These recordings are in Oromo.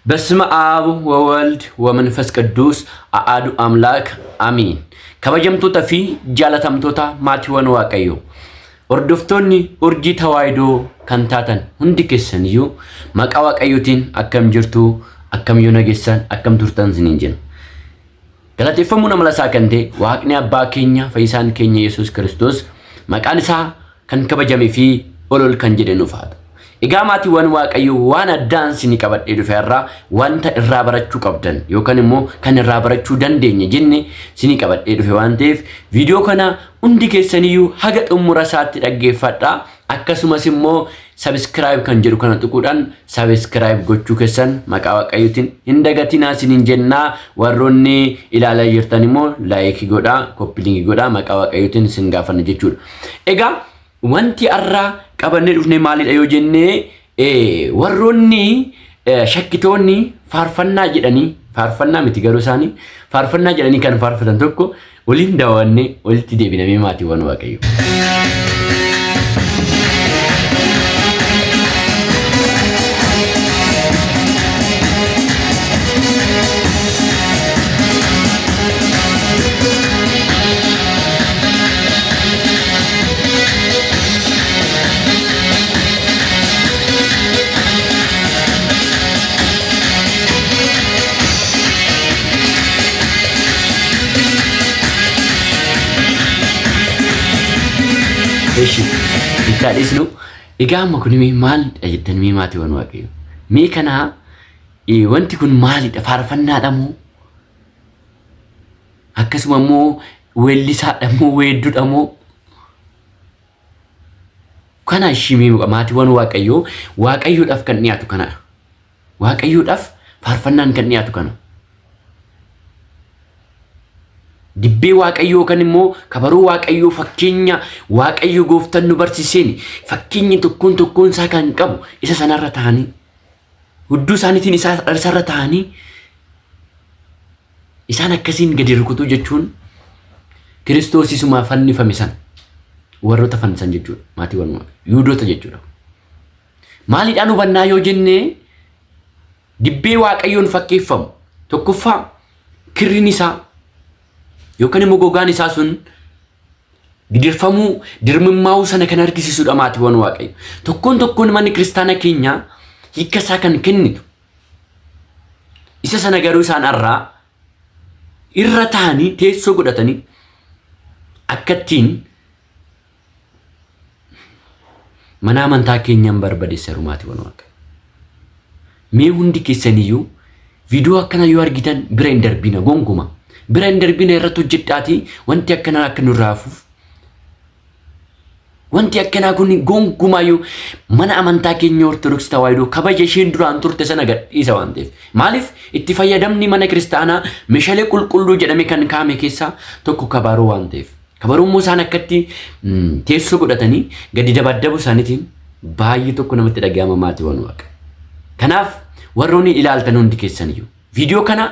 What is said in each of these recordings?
በስመ አብ ወወልድ ወመንፈስ ቅዱስ አአዱ አምላክ አሚin. Kabajamtoota fi jaalatamtoota maatiiwwan Waaqayyoo, hordoftoonni Urjii Tawaahidoo kan taatan hundi keessaniyyuu maqaa Waaqayyootiin akkam jirtu, akkam yoo nageessan, akkam turtan isiniin jenna. Galateeffamuun amala isaa kan ta'e Waaqni Abbaa keenya Fayyisaan keenya Yesuus Kiristoos maqaan isaa kan kabajamee fi ol ol kan jedhe nuuf haa ta'u. Egaa maatiiwwan Waaqayyoo, waan addaan isinii qabadhee dhufe irraa wanta irraa barachuu qabdan yookaan immoo kan irraa barachuu dandeenya jenne isinii qabadhee dhufe waan ta'eef, viidiyoo kana hundi keessaniyyuu haga xumura isaatti dhaggeeffadhaa. Akkasumas immoo subscribe kan jedhu kana tuquudhaan subscribe gochuu keessan maqaa Waaqayyootiin hin dagatinaa isiniin jennaa. Warroonni ilaalaa jirtan immoo like godhaa, copy link godhaa, maqaa Waaqayyootiin isin gaafanna jechuudha. Egaa wanti har'aa qabannee dhufne maalidha yoo jennee, warroonni shakkitoonni faarfannaa jedhanii, faarfannaa miti garuu isaanii faarfannaa jedhanii kan faarfatan tokko waliin daawwannee walitti deebinamee, maatiiwwan Waaqayyoo. Eshi itti dhiisnu. Egaa amma kun mee maalidha jettan mee, maatiiwwan Waaqayyoo? Mee kana wanti kun maalidha? Faarfannaadha moo? Akkasuma immoo weellisaadha moo, weedduudha moo? Kana ishii mee, maatiiwwan Waaqayyoo, Waaqayyoodhaaf kan dhiyaatu kanadha. Waaqayyoodhaaf faarfannaan kan dhiyaatu kana. Dibbee Waaqayyoo kan immoo kabaroo Waaqayyoo, fakkeenya Waaqayyo gooftaan nu barsiiseen, fakkeenya tokkoon tokkoon isaa kan qabu isa sanarra ta'anii, hudduu isaaniitiin isarra ta'anii, isaan akkasiin gadi rukutuu jechuun Kiristoos isuma fannifame sana warroota fannisan jechuudha. Maatiiwwan Yihudoota jechuudha. Maaliidhaan hubannaa yoo jennee, dibbee Waaqayyoon fakkeeffamu tokkoffaa kirriin isaa yookaan immoo gogaan isaa sun gidirfamuu, dirmimmaa'uu sana kan argisiisudha, maatiiwwan Waaqayyo. Tokkoon tokkoon manni kiristaana keenyaa hiika isaa kan kennitu isa sana, garuu isaan irraa irra ta'anii teessoo godhatanii akka ittiin mana amantaa keenyaan barbadeessan, maatiiwwan Waaqayyo. Mee hundi keessaniyyuu viidiyoo akkana yoo argitan bira hin darbina, gonguma. Bira hin darbina, irratti hojjedhaatii wanti akkanaa akka nurraa hafuuf. Wanti akkanaa kun gonkumaayyuu mana amantaa keenya Ortodoksii Tawaahidoo kabaja isheen duraan turte sana gadhiisa waan ta'eef. Maaliif, itti fayyadamni mana kiristaanaa meeshaalee qulqulluu jedhame kan kaa'ame keessaa tokko kabaroo waan ta'eef. Kabaroo immoo isaan akkatti teessoo godhatanii gadi dabaddabu isaaniitiin baay'ee tokko namatti dhaga'ama, maatiiwwan Waaqa. Kanaaf warroonni ilaaltan hundi keessaniyyuu viidiyoo kana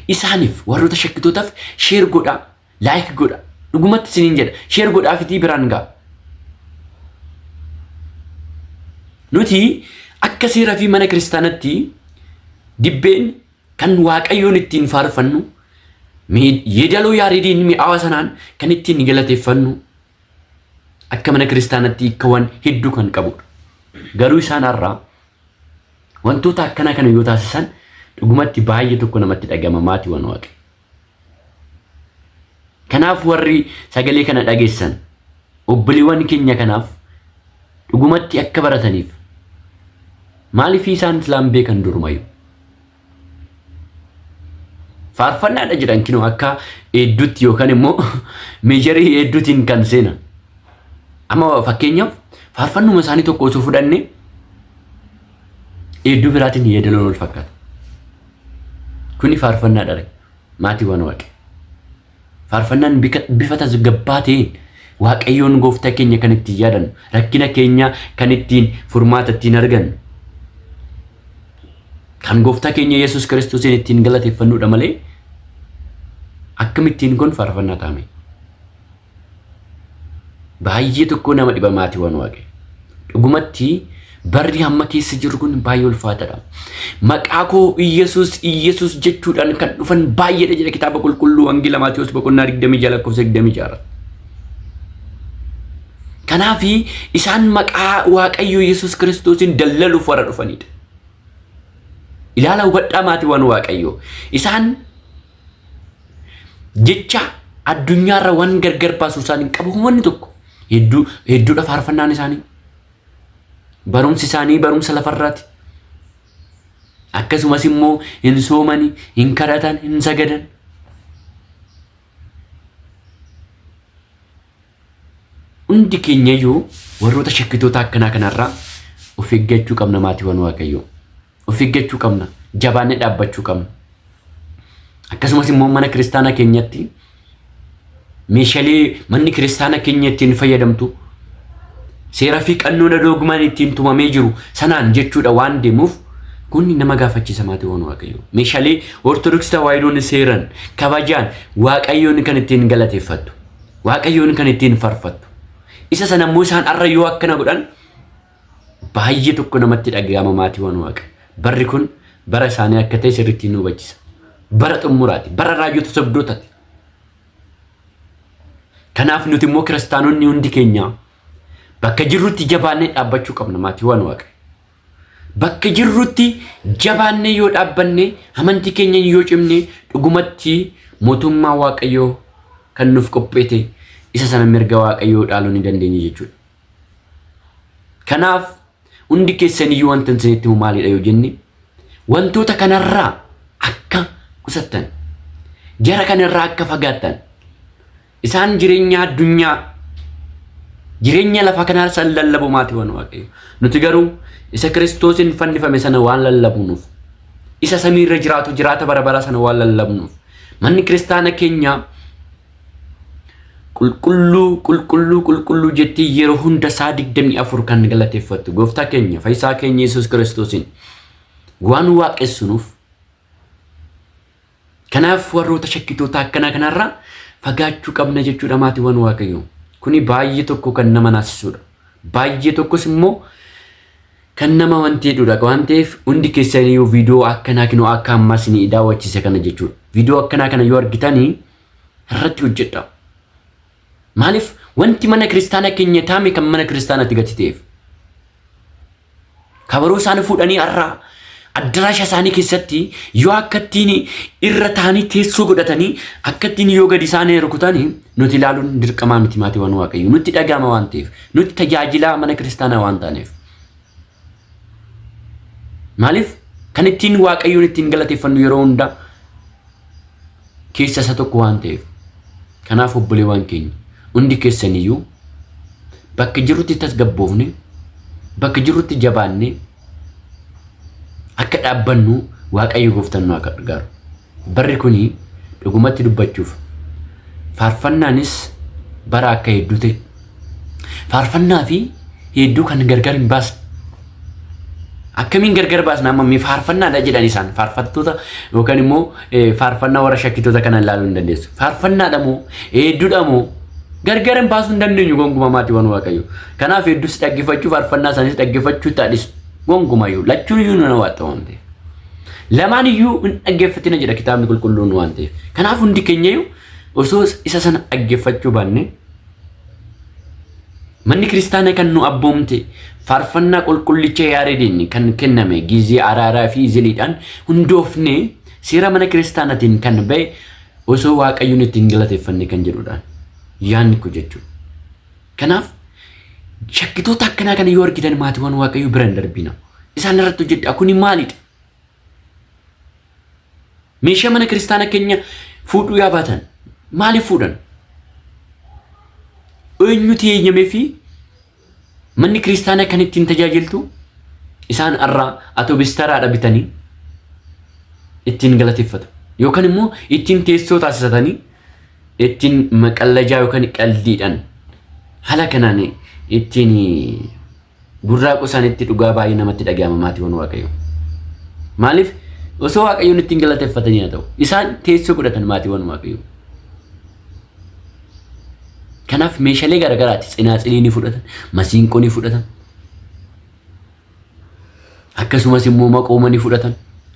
isaaniif, warroota shakkitootaaf, share godhaa, like godha. Dhugumatti isiniin jedha, share godhaafitii biraan ga'a. Nuti akka seera fi mana kiristaanatti dibbeen kan Waaqayyoon ittiin faarfannu, yeedaloo Yaarediin mi'aawa sanaan kan ittiin galateeffannu, akka mana kiristaanatti hiikkawwan hedduu kan qabudha. Garuu isaan har'aa wantoota akkanaa kana yoo taasisan dhugumatti baay'ee tokko namatti dhagama, maatiiwwan Waaqa. Kanaaf warri sagalee kana dhageessan obboleewwan keenya kanaaf dhugumatti akka barataniif, maaliif isaan islaan beekan durumayyuu. Faarfannaadha jedhan kinoo akka hedduutti yookaan immoo meejarii hedduutiin kan seenan. Amma fakkeenyaaf faarfannuma isaanii tokko osoo fudhanne hedduu biraatiin yeedaloon wal fakkaata. Kuni faarfannaadha, maatiiwwan Waaqe. Faarfannaan bifa tasgabbaa ta'een Waaqayyoon gooftaa keenya kan ittiin yaadannu, rakkina keenya kan ittiin furmaata ittiin argannu, kan gooftaa keenya Yesuus Kiristoosiin ittiin galateeffannudha malee akkamittiin kun faarfannaa ta'ame? Baay'ee tokko nama dhiba, maatiiwwan Waaqayyo. Dhugumatti Barri amma keessa jirru kun baay'ee ulfaataadha. Maqaa koo Iyyasuus Iyyasuus jechuudhaan kan dhufan baay'eedha jedha kitaaba qulqulluu Wangeela Maatewos boqonnaa 26 lakkoofsa 26. Kanaaf isaan maqaa Waaqayyo Yesuus Kiristoosiin dallaluuf warra dhufanidha. Ilaala hubadhaa maatiiwwan Waaqayyoo. Isaan jecha addunyaarra waan gargar baasu isaan hin qabu wanni tokko. Hedduu hedduudha faarfannaan isaanii. Barumsi isaanii barumsa lafarraati. Akkasumas immoo hin soomani, hin kadhatan, hin sagadan. Hundi keenyayyuu warroota shakkitoota akkanaa kanarraa of eeggachuu qabna maatiiwwan Waaqayyoo. Of eeggachuu qabna. Jabaannee dhaabbachuu qabna. Akkasumas immoo mana kiristaanaa keenyatti meeshaalee manni kiristaana keenya ittiin fayyadamtu seera fi qannoona doogmaan ittiin tumamee jiru sanaan jechuudha waan deemuuf kun nama gaafachiisa maatiiwwan Waaqayyoo. Meeshaalee Ortodoksii Tawaahidoon seeran kabajaan Waaqayyoon kan ittiin galateeffattu. Waaqayyoon kan ittiin farfattu. Isa sana immoo isaan arra yoo akkana godhan baay'ee tokko namatti dhaga'ama maatiiwwan waaqa. Barri kun bara isaanii akka ta'e sirriitti nu hubachisa. Bara xumuraati. Bara raajota sobdootaati. Kanaaf nuti immoo kiristaanonni hundi keenya bakka jirrutti jabaannee dhaabbachuu qabna maatiiwwan waaqa. Bakka jirrutti jabaannee yoo dhaabbanne, amantii keenyan yoo cimne, dhugumatti mootummaa Waaqayyoo kan nuuf qopheete isa sana mirga Waaqayyoo dhaaluu ni dandeenya jechuudha. Kanaaf hundi keessaniyyuu wanta isinitti himu maalidha yoo jenne wantoota kanarraa akka qusattan, jara kanarraa akka fagaattan, Isaan jireenya addunyaa, jireenya lafa kanaa san lallabu maatiiwwan Waaqayyo. Nuti garuu isa Kiristoosiin fannifame sana waan lallabnuuf, isa samiirra jiraatu jiraata bara bara sana waan lallabnuuf, manni kiristaana keenyaa qulqulluu qulqulluu qulqulluu jettee yeroo hunda isaa 24 kan galateeffattu gooftaa keenya fayyisaa keenya Yesuus Kiristoosiin waan waaqessinuuf. Kanaaf warroota shakkitoota akkanaa kanarraa fagaachuu qabna jechuudha maatiiwwan Waaqayyoo. Kuni baay'ee tokko kan nama naasisuudha. Baay'ee tokkos immoo kan nama wanti jedhudha waan ta'eef hundi keessaniyyuu viidiyoo akkanaa kinoo akka ammaa isinii daawwachiise kana jechuudha. Viidiyoo akkanaa kana yoo argitanii irratti hojjedha. Maaliif wanti mana kiristaanaa keenya taame kan mana kiristaanaatti gati ta'eef. Kabaroo isaanii fuudhanii har'a addaraasha isaanii keessatti yoo akka ittiin irra taa'anii teessoo godhatanii akka ittiin yoo gadi isaanii rukutanii nuti ilaaluun dirqamaa miti maatiiwwan Waaqayyoo. Nutti dhaga'ama waan ta'eef, nuti tajaajilaa mana kiristaanaa waan taaneef. Maaliif kan ittiin Waaqayyoon ittiin galateeffannu yeroo hundaa keessa isa tokko waan ta'eef. Kanaaf obboleewwan keenya hundi keessaniyyuu bakka jirrutti tasgabboofne, bakka jirrutti jabaanne akka dhaabbannu Waaqayyo gooftaan nu haa gargaaru. Barri kuni dhugumatti dubbachuuf faarfannaanis bara akka hedduu ta'e. Faarfannaa fi hedduu kan gargar hin baasne. Akkamiin gargar baasna amma mee faarfannaadha jedhan isaan faarfattoota yookaan immoo faarfannaa warra shakkitoota kana ilaaluu hin dandeessu. Faarfannaadha moo heedduudha moo gargar hin baasuu hin dandeenyu gonkumaa maatiiwwan Waaqayyo. Kanaaf hedduus dhaggeeffachuu faarfannaa isaaniis dhaggeeffachuu taadhisu gonkumayyuu lachuun iyyuu nama waaxa waan ta'eef. Lamaan iyyuu hin dhaggeeffatina jedha kitaabni qulqulluun waan ta'eef. Kanaaf hundi keenyayyuu osoo isa sana dhaggeeffachuu baanne Manni kiristaanaa kan nu abboomte faarfannaa qulqullicha Yaareediin kan kenname gizee araaraa fi ziliidhaan hundoofne seera mana kiristaanaatiin kan ba'e osoo Waaqayyoon ittiin galateeffanne kan jedhudhaan yaadni koo jechuudha. Kanaaf shakkitoota akkanaa kana yoo argitan maatiiwwan Waaqayyoo bira hin darbina. Isaan irratti hojjedhaa. Kuni maalidha? Meeshaa mana kiristaana keenya fuudhuu yaa baatan maaliif fuudhan? Eenyuti eeyyamee fi manni kiristaanaa kan ittiin tajaajiltu isaan irraa atoobistaraadha bitanii ittiin galateeffatu. Yookaan immoo ittiin teessoo taasisatanii ittiin maqallajaa yookaan qaldiidhaan haala kanaan ittiin burraaquu isaaniitti dhugaa baay'ee namatti dhaga'ama maatiiwwan Waaqayyoo. Maaliif osoo Waaqayyoon ittiin galateeffatanii haa ta'u isaan teessoo godhatan maatiiwwan Waaqayyoo. Kanaaf meeshaalee garaagaraati tsinaaxilii ni fudhatan, masiinqoo ni fudhatan. Akkasumas immoo maqooma ni fudhatan.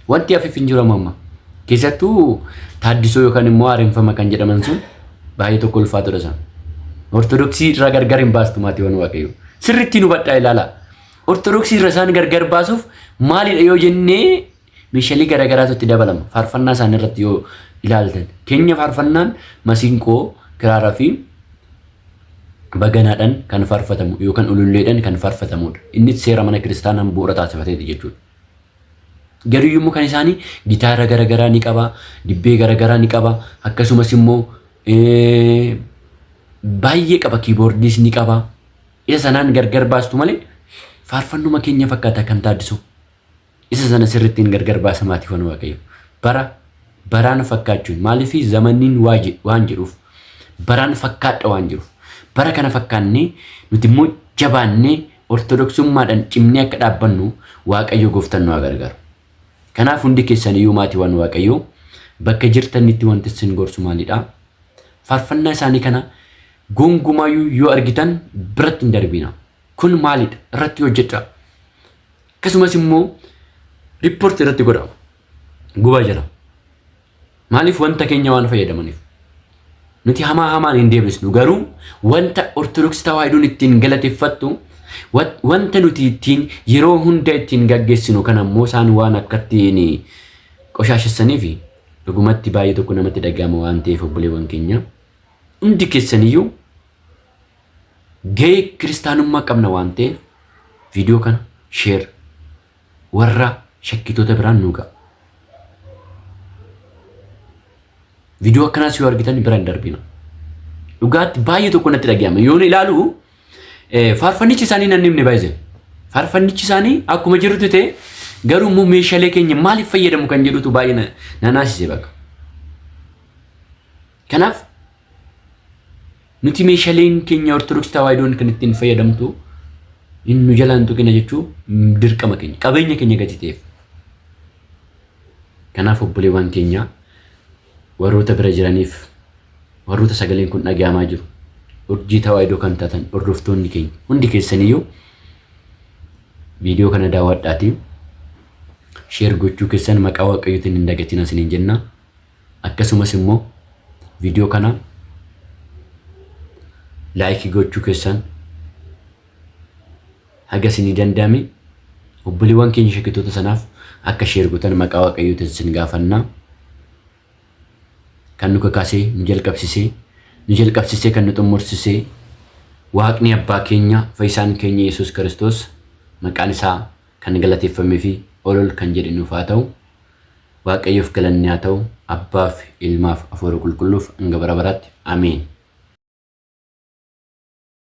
Wanti hafiif hin jiru amma. Keessattuu taaddisoo yookaan immoo haaromfama kan jedhaman sun baay'ee tokko ulfaatudha isaan. Ortodoksii irraa gargar hin baastu maatiiwwan Waaqayyoo. Sirriitti nu hubadhaa ilaalaa. Ortodoksii irra isaan gargar baasuuf maalidha yoo jennee meeshaalee garaagaraatu itti dabalama. Faarfannaa isaanii irratti yoo ilaaltan. Keenya faarfannaan masiinqoo, kiraaraa fi baganaadhaan kan faarfatamu yookaan ululleedhaan kan faarfatamudha. Innis seera mana kiristaanaan bu'uura taasifateeti jechuudha. Garuu yommuu kan isaanii gitaara garaagaraa ni qaba, dibbee garaagaraa ni qaba, akkasumas immoo baay'ee qaba, kiiboordiis ni qaba. Isa sanaan gargar baastu malee faarfannuma keenya fakkaata kan taaddisu. Isa sana sirrittiin gargar baasa maatiiwwan Waaqayyo. Bara baraan fakkaachuun maaliif zamaniin waan jedhuuf baraan fakkaadha waan jiruuf bara kana fakkaannee nuti immoo jabaannee ortodoksummaadhaan cimnee akka dhaabbannu Waaqayyo gooftaan nu haa gargaaru. Kanaaf hundi keessan iyyuu maatiiwwan Waaqayyoo bakka jirtanitti wanti isin gorsu maalidha? Faarfannaa isaanii kana gonkumaayyuu yoo argitan biratti hin darbina. Kun maalidha? Irratti hojjedha. Akkasumas immoo riippoortii irratti godha. Gubaa jira. Maaliif wanta keenya waan fayyadamaniif. Nuti hamaa hamaan hin deebisnu garuu wanta Ortodoksii Tawaahidoon ittiin galateeffattu wanta nuti ittiin yeroo hunda ittiin gaggeessinu kana immoo isaan waan akkattiin qoshaashessaniif dhugumatti baay'ee tokko namatti dhaga'ama waan ta'eef obboleewwan keenya hundi keessaniyyuu gahee kiristaanummaa qabna waan ta'eef viidiyoo kana sheer warra shakkitoota biraan nu ga'a. Viidiyoo akkanaas yoo argitan bira hin darbina. Dhugaatti baay'ee tokko natti dhaga'ama. Yoon ilaalu faarfannichi isaanii nan himne baay'ee. Faarfannichi isaanii akkuma jirutti ta'e garuu immoo meeshaalee keenya maaliif fayyadamu kan jedhutu baay'ee na naasise bakka. Kanaaf nuti meeshaaleen keenya Ortodoksii Tawaahidoon kan ittiin fayyadamtu inni nu jalaan tuqina jechuu dirqama keenya qabeenya keenya gati ta'eef. Kanaaf obboleewwan keenya warroota bira jiraniif warroota sagaleen kun dhaga'amaa jiru urjii tawaahidoo kan taatan hordoftoonni keenya hundi keessaniyyuu viidiyoo kana daawwadhaatii sheer gochuu keessan maqaa waaqayyootiin hin dagatina isiniin jenna. Akkasumas immoo viidiyoo kana laayikii gochuu keessan haga isinii danda'ame obboleewwan keenya shakkitoota sanaaf akka sheer gootan maqaa waaqayyootiin isin gaafanna. Kan nu kakaasee nu jalqabsisee nu jalqabsisee kan nu xumursisee Waaqni abbaa keenya fayyisaan keenya Yesuus Kiristoos maqaan isaa kan galateeffamee fi ol ol kan jedhe nuuf haa ta'u. Waaqayyoof galanni haa ta'u Abbaaf, Ilmaaf, Hafuura Qulqulluuf hanga bara baraatti. Ameen.